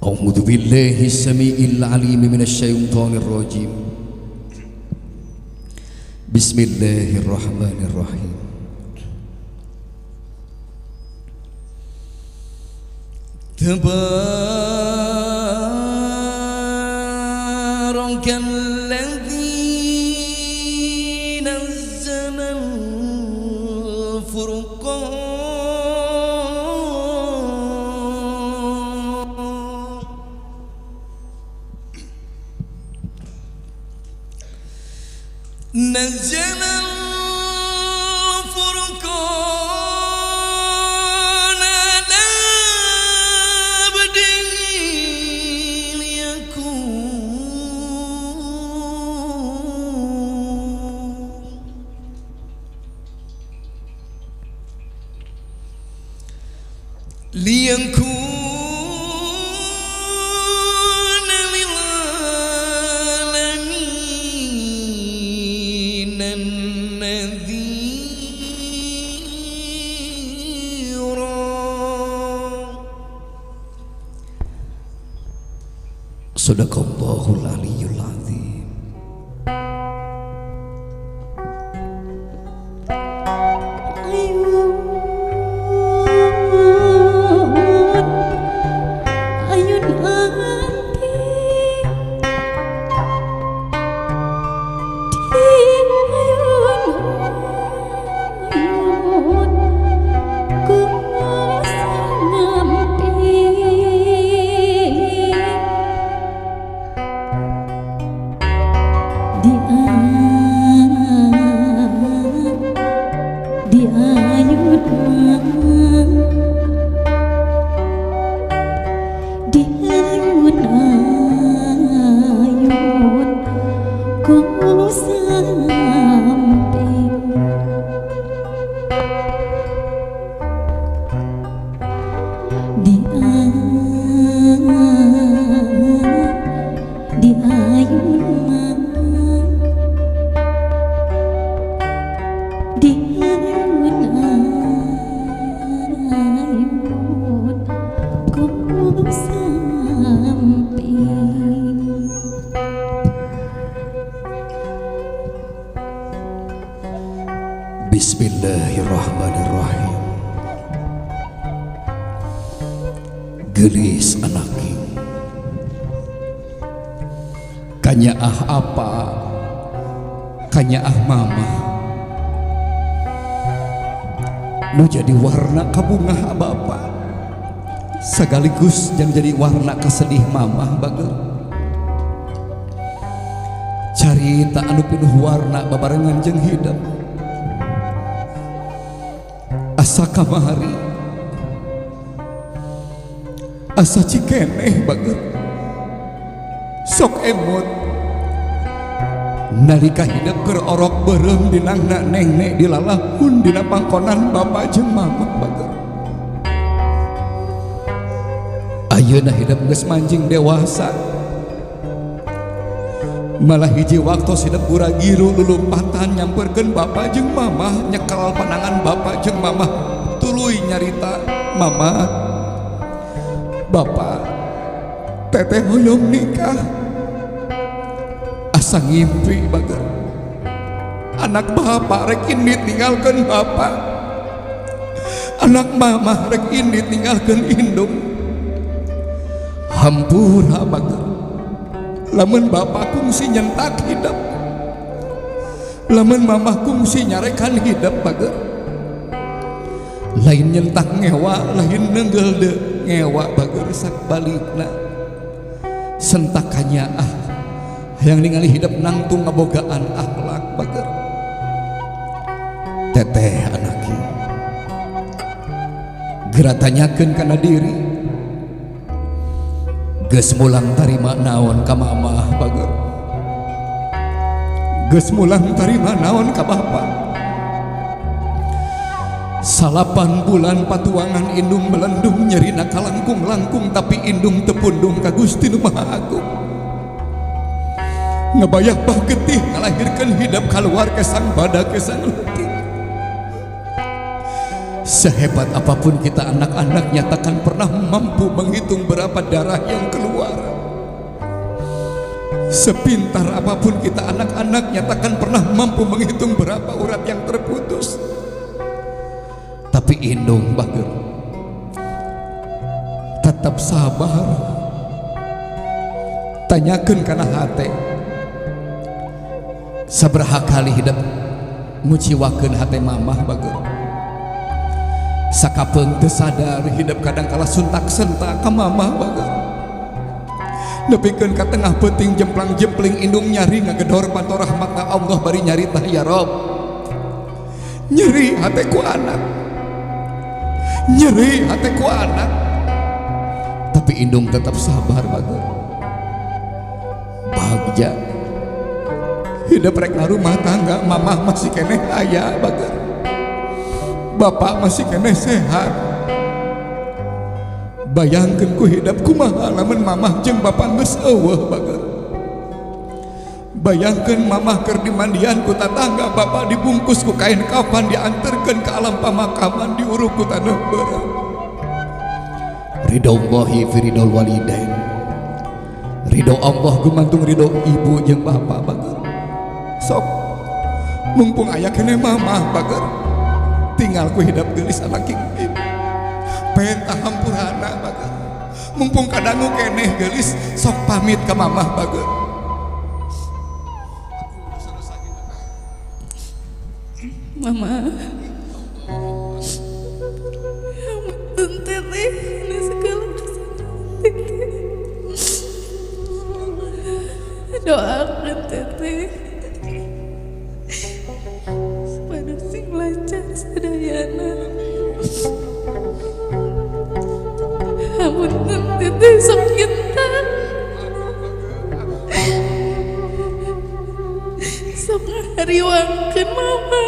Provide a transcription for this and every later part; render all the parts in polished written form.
أعوذ بالله السميع العليم من الشيطان الرجيم. بسم الله الرحمن الرحيم. تبارك الذي نزل الفرقان نزل الفرقان على عبده ليكون نذيرا. صدق الله العلي العظيم. Bismillahirrahmanirrahim. Gelis anaki kanyaah apa kanyaah mama nu jadi warna kabungah bapak sekaligus yang jadi warna kesedih mamah bager. Carita anu pinuh warna babarengan jeung hidup asa kamari asa cikeneh bager sok emot nalika hidup keur orok beureum dinangna nengnek dilalahun dina pangkonan bapak jeung mamah bager. Ayeuna hidup geus manjing dewasa malah hiji waktu hidup gura-giru lulumpatan nyamperkeun bapak jeung mamah nyekel panangan bapak jeung mamah tuluy nyarita mama bapak teteh hoyong nikah asa ngimpi bager anak bapak rek indit ninggalkeun bapak anak mamah rek indit ninggalkeun indung hampura bager lamun bapak kungsi nyentak hidup lamun mamah kungsi nyarekan hidup bager lain nyentak ngewa lain nenggel de ngewa bager sakbalikna sentakannya ah yang ningali hidup nangtung ngabogaan akhlak bager. Teteh anaki geura tanyakeun kana diri geus mulang tarima naon ka mamah bager geus mulang tarima naon ka bapak. 8 bulan patuangan indung melendung nyerina kalangkung-langkung tapi indung tepundung ka Gusti Nu Maha Agung ngebayah bah getih ngalahirkeun hidup kaluar kesang badak kesang leutik. Sehebat apapun kita anak-anaknya takkan pernah mampu menghitung berapa darah yang keluar. Sepintar apapun kita anak-anaknya takkan pernah mampu menghitung berapa urat yang terputus. Tapi indung bager tetap sabar. Tanyakan kana hate, sabaraha kali hidup nguciwakeun hate mamah bager. Sakapeung teu sadar hidup kadang kala suntak sentak ka mamah bager. Nepikeun ka tengah peuting jemplang-jempling indung nyari ngagedor panto rahmatna Allah bari nyarita ya Rob. Nyeri hate ku anak, nyeri hate ku anak, tapi indung tetap sabar bager. Bagja hidup rek rumah tangga mamah masih keneh aya bager, bapak masih keneh sehat. Bayangkeun ku hidup kumaha lamun mamah jeung bapak geus eueuh bager. Bayangkeun mamah keur dimandian ku tatangga, bapak dibungkus ku kain kafan dianterkeun ke alam pamakaman diuruk ku taneuh beurang. Ridhollahi fi ridhol walidain. Ridho Allah gumantung ridho ibu jeung bapak bager. Sok mumpung aya keneh mamah bager, tinggal ku hidup geulis anak ibu. Pentah hampurana bager, mumpung kadangu keneh geulis, sok pamit ka mamah bager. Mama, ampun teteh, ini segala kesalahan teteh. Doakan teteh supaya sing lancar sadayana. Ampun teteh sok nyentak, sok ngahariwangkeun mama.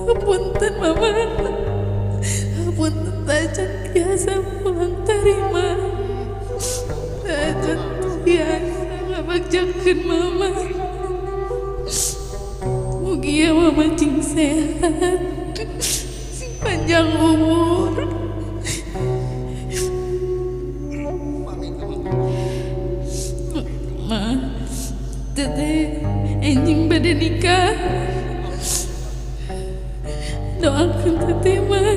Apunten mama, apunten tacan biasa pulang tarima, tacan biasa ngabagjakeun mama. Mugia mama cing sehat, sing panjang umur. Ma, teteh enjing bade nikah. Doakan teteh mah.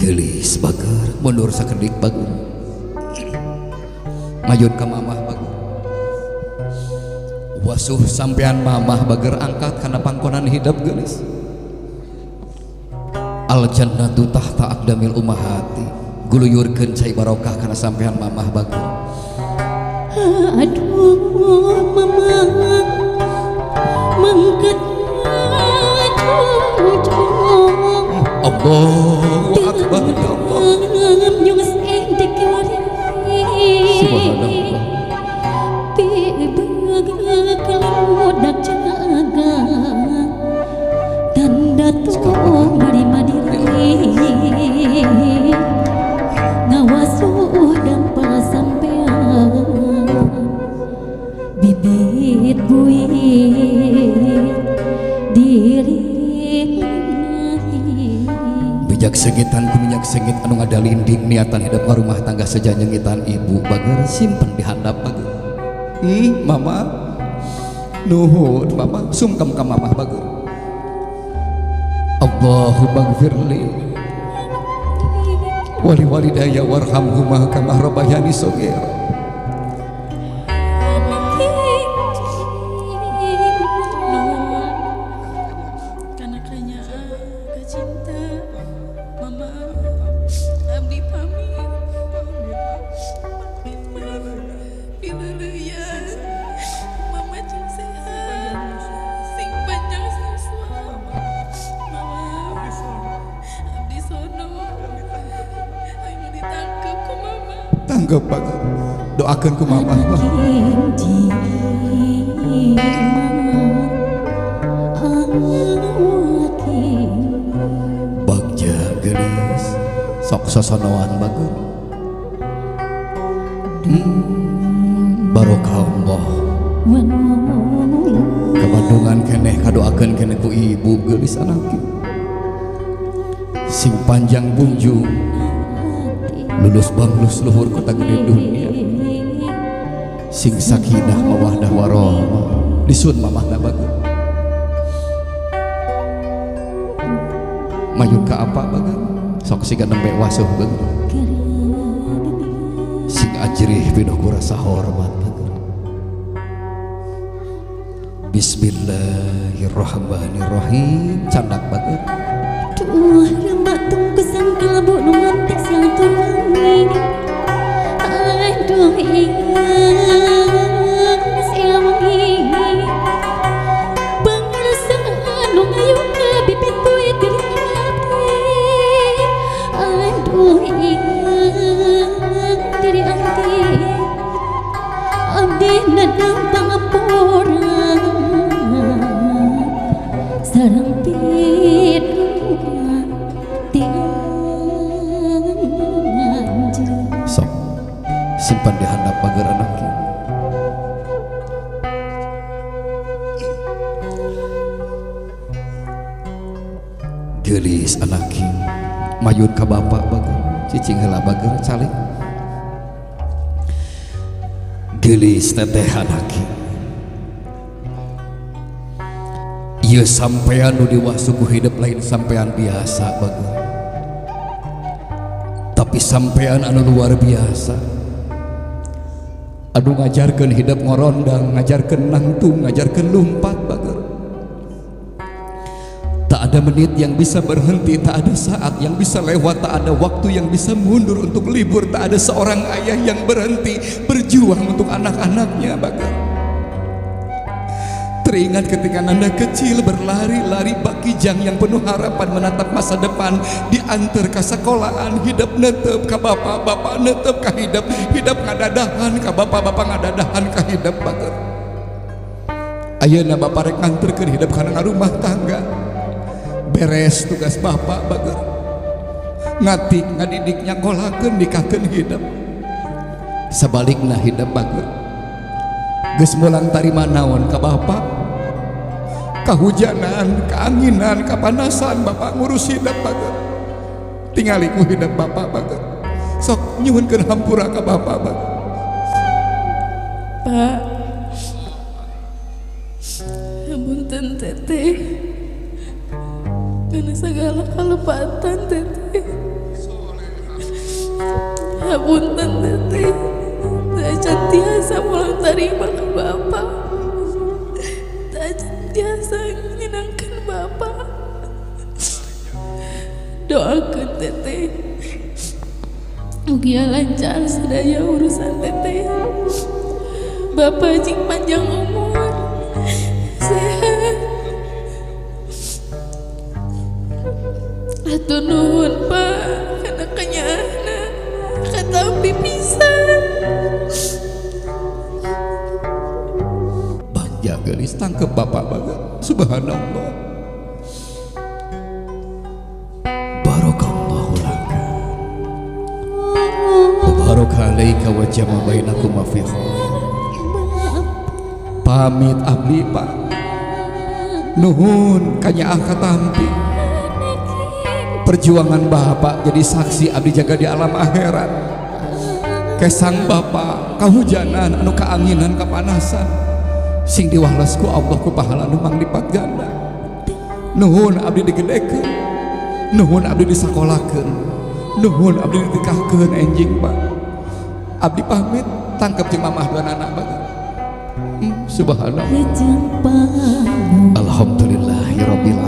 Geulis bager, mundur sakedik bager, mayun ka mamah bager. Wasuh sampean mamah bager angkat kana pangkonan hidup geulis. Al jannatu tahta aqdamil ummahati. Guluyurkeun cai barokah kana sampean mamah bager. Aduh mama mangkat cucu. Allahu akbar ya Allah. Subhanallah. Bibit buit diri bijak sengitan ku minyak sengit anu ngadalinding niatan hidup rumah tangga sejanyengitan ibu bager simpen di handap bager. Mama nuhun mama sungkem ka mamah bager. Allahumma gfirli wali walidayya warhamhuma kama rabbayani shaghira. Tanggap bager, doakan ku mama. Bagja gelis sok sosonoan bager. Kabandungan keneh kadoakeun keneh ku ibu geulis anak sing panjang bunjung lulus banglus luhur kota gede dunia sing sakinah mawaddah warahmah disun mamahna bagus mayun ka apa bagus sok siga nembe wasuh bagus sing ajrih pinuh ku rasa hormat bagus. Bismillahirrahmanirrahim candak bagus. Duh remak tungkusan kelabu nu ngantik siang turangi. Aduh ingat siang wengi pangrasa anu ngayung ka bibit buih diri abdi. Aduh ingat diri abdi abdi nadang pangapura sareng piduka ti anjeun. Sok simpan di handap pagar anak. Geulis anak mayun ka bapak bager cicing heula bager calik. Geulis teteh anak ieu sampean nu diwasu ku hidup lain sampean biasa bager, tapi sampean anu luar biasa anu ngajarkeun hidup ngorondang, ngajarkeun nangtung, ngajarkeun lumpat bager. Tak ada menit yang bisa berhenti, tak ada saat yang bisa lewat, tak ada waktu yang bisa mundur untuk libur, tak ada seorang ayah yang berhenti berjuang untuk anak-anaknya bager. Teringat ketika Nanda kecil berlari-lari bak kijang yang penuh harapan menatap masa depan, diantar ke sekolahan, hidup netep ka bapak, bapak netep ka hidup, hidup ngadadahan ka bapak, bapak ngadadahan ka hidup bager. Ayeuna bapak rek nganterkeun hidup kana rumah tangga. Beres tugas bapak bager. Ngatik ngadidik nyakolakeun nikahkeun hidup. Sabalikna hidup bager. Geus mulang tarima naon ka bapak? Kahujanan, keanginan, kepanasan bapak ngurus hidup bager. Tingali ku hidup bapak bager. Sok nyuhunkeun hampura ka bapak bager. Pak, hapunten teteh karena segala kalepatan teteh. Hapunten teteh, tak tiasa mulang tarima ke bapak, tak tiasa menyenangkan bapak. Doakan teteh mugia lancar sedaya urusan teteh. Bapak cing panjang umur, sehat. Atur nuhun Pak, karena kenyaana kata pisan. Bagja geulis tangkep bapak bager. Subhanallah. Barakallahu laka wa baraka alaika wa jama bainakuma fi khair. Pamit abdi Pak. Nuhun kanyaah katampi. Perjuangan bapak jadi saksi abdi jaga di alam akhirat. Kesang bapak kahujanan anu kaanginan kapanasan sing diwales ku Allah ku pahala nu manglipat ganda. Nuhun abdi digedekeun, nuhun abdi disakolakeun, nuhun abdi ditikahkeun enjing Pak. Abdi pamit tangkep jeung mamah dua anak Pak. Subhanallah. Alhamdulillahirabbil